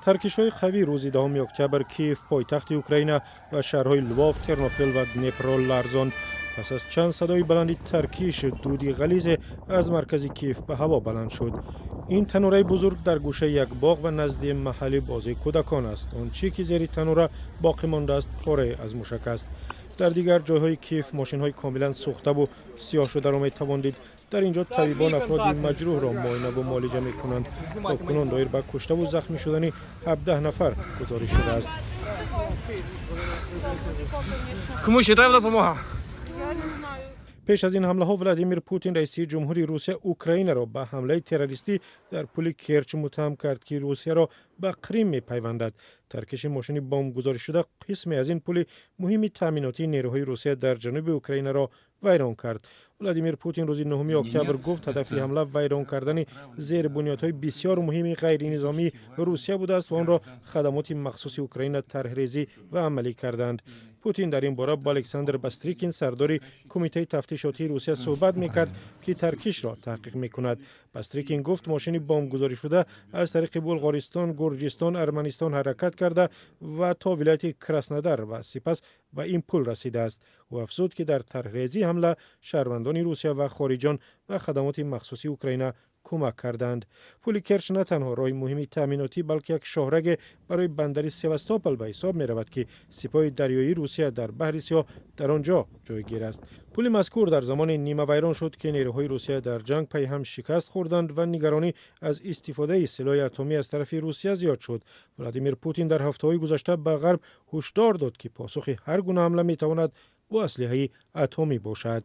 Таркишҳои қавӣ рӯзи 10 октябр Киев, пойтахти Украина, ва шаҳрҳои Лвов, Тернопил ва Днепрро ларзонд. Пас аз чанд садои баланди таркиш, дуди ғализе аз маркази Киев ба ҳаво баланд шуд. Ин танураи бузург дар гӯшаи як боғ ва назди маҳалли бозии кӯдакон аст. Он чӣ ки зери танура боқӣ мондааст, порае аз мушак аст. Дар дигар ҷойҳои Киев мошинҳои комилан сӯхтаву сиёҳ шударо метавон дид. Дар ин ҷо табибон афроди маҷрӯҳро муоинаву муолиҷа мекунанд. То кунун доир ба куштаву захмӣ шудани 17 нафар гузориш шудааст. Кому ще треба допомога? Пеш аз ин ҳамлаҳо Владимир Путин, раиси ҷумҳури Русия, Украинаро ба ҳамлаи террористӣ дар пули Керч муттаҳам кард, ки Русияро ба Қрим мепайвандад. Таркиши мошини бомбгузоришшуда қисме аз ин пули муҳими таъминотии нерӯҳои Русия дар ҷануби Украинаро вайрон кард. Владимир Путин рӯзи 9 октябр гуфт, ҳадафи ҳамла вайрон кардани зербунёдҳои бисёр муҳими ғайринизомии Русия будааст ва онро хадамоти махсуси Украина тарҳрезӣ ва амалӣ карданд. Путин дар ин бора бо Александр Бастрикин, сардори Кумитаи тафтишотии Русия, суҳбат мекард, ки таркишро таҳқиқ мекунад. Бастрикин гуфт, мошини бомбгузоришуда аз тариқи Булғористон, Гурҷистон, Арманистон ҳаракат карда ва то вилояти Краснодар ва сипас ба ин пул расидааст. Ӯ афзуд, ки дар тарҳрезии ҳамла шаҳрвандони Русия ва хориҷон ва хадамоти махсуси Украина кӯмак карданд. Пули Керч на танҳо роҳи муҳими таъминотӣ, балки як шоҳраге барои бандари Севастопол ба ҳисоб меравад, ки сипоҳи дарёии Русия дар Баҳри Сиёҳ дар он ҷо ҷойгир аст. Пули мазкур дар замоне нимавайрон шуд, ки нерӯҳои Русия дар ҷанг пайҳам шикаст хӯрданд ва нигаронӣ аз истифодаи силоҳи атомӣ аз тарафи Русия зиёд шуд. Владимир Путин дар ҳафтаҳои гузашта ба Ғарб ҳушдор дод, ки посухи ҳар гуна ҳамла метавонад бо аслиҳаи атомӣ бошад.